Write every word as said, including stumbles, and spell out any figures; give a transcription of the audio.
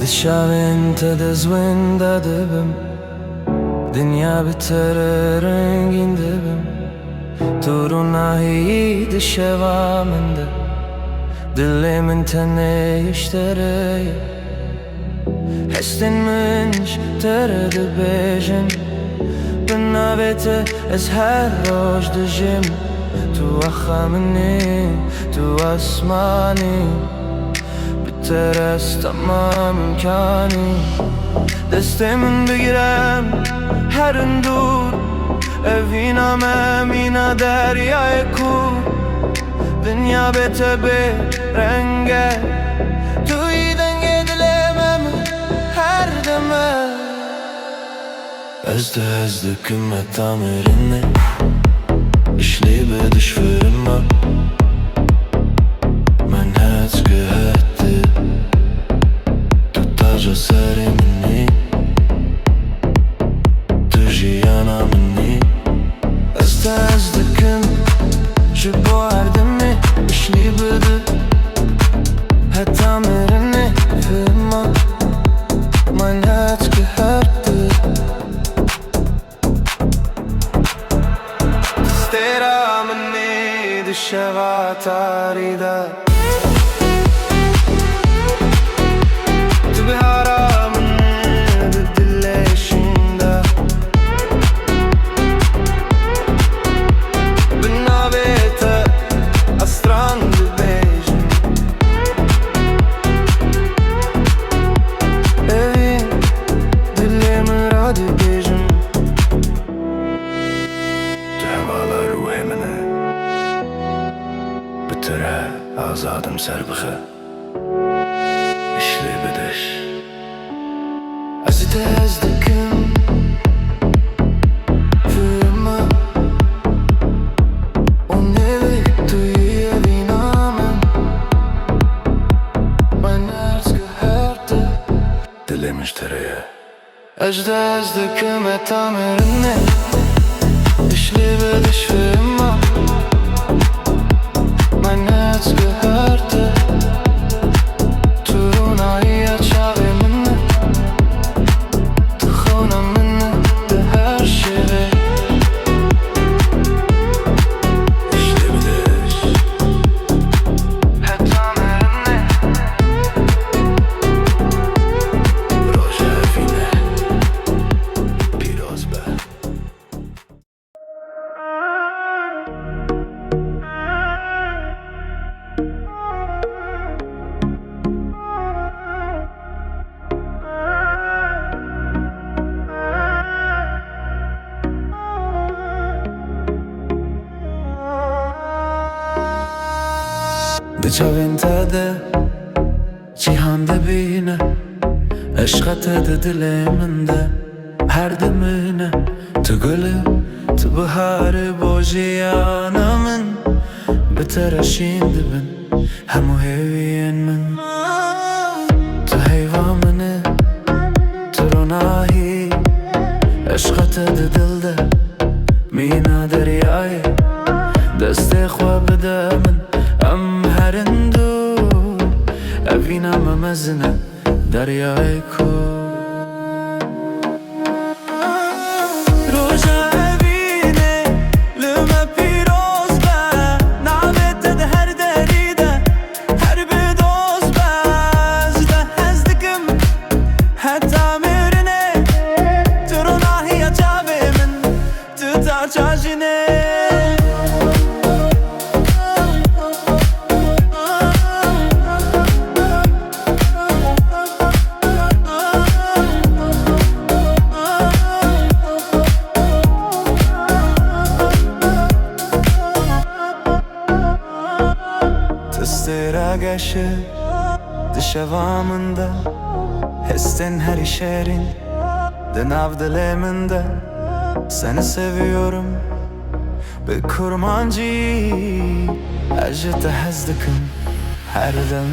Di çavên te de ez winda dibim, dinya bi te re rengîn dibim. Tu ronahiyî di şeva min de, dilê min tenê ji te re ye. Hestên min ji te re dibêjin, bi navê te ez her roj dijim. Tu axa min î, tu asman î. Bi te re ez temam imkanî. Destê min bigire, herin dûr. Evîna me mîna deryayê kûr. Dinya bê te bê reng e. Tu yî dengê dilê me, min her deme. Ez te hez dikim heta mirinê. Ich liebe dich für immer. Mein Herz gehört dir. Tu taca serê min î. Tu jiyana min î. Ez te hez dikim ji bo her demê. Ich liebe dich heta mirinê. Für immer. Mein Herz gehört dir. Stêra min î di şeva tarî de. Tu bihara min î di dilê şîn de. Bi navê te ez stran dibêjim. Ey, dilê min radibêjim. Tu hevala ruhê min î. Bi te re azad im, ser bixe. Ich liebe dich. Ez te hez dikim. Für immer. Unendlich, tu yî evîna min. Mein Herz gehört dir. Dilê min ji te re ye. Ez te hez dikim heta mirinê. Ich liebe dich für immer. Mein Herz gehört dir. Tu ronahiya çavê min î. Tu xewna min î di her şevê. Ich liebe dich. Heta mirinê. Roja evîne pîroz be. Di çavên te de cîhan dibîne, eşqa te di dilê min de her dimîne. Tu gul î, tu bihar î bo jiyana min, bi te re şîn dibin hemû hêviyên min. Tu heyva min î, tu ronahî, eşqa te di dil de mîna deryayê. Destê xwe bide min, em herin dûr. Evîna me mezin e, deryayê kûr. Roja evînê li me pîroz be, navê te di her derî de her bi doz be. Ez te hez dikim heta mirinê, tu ronahiya çavê min, tu taca jinê. Tu stêra geşe di şeva min de, hestên herî şêrîn di nav dilê min de. Seni seviyorum bi kurmancî, ez ji te hez dikim her dem.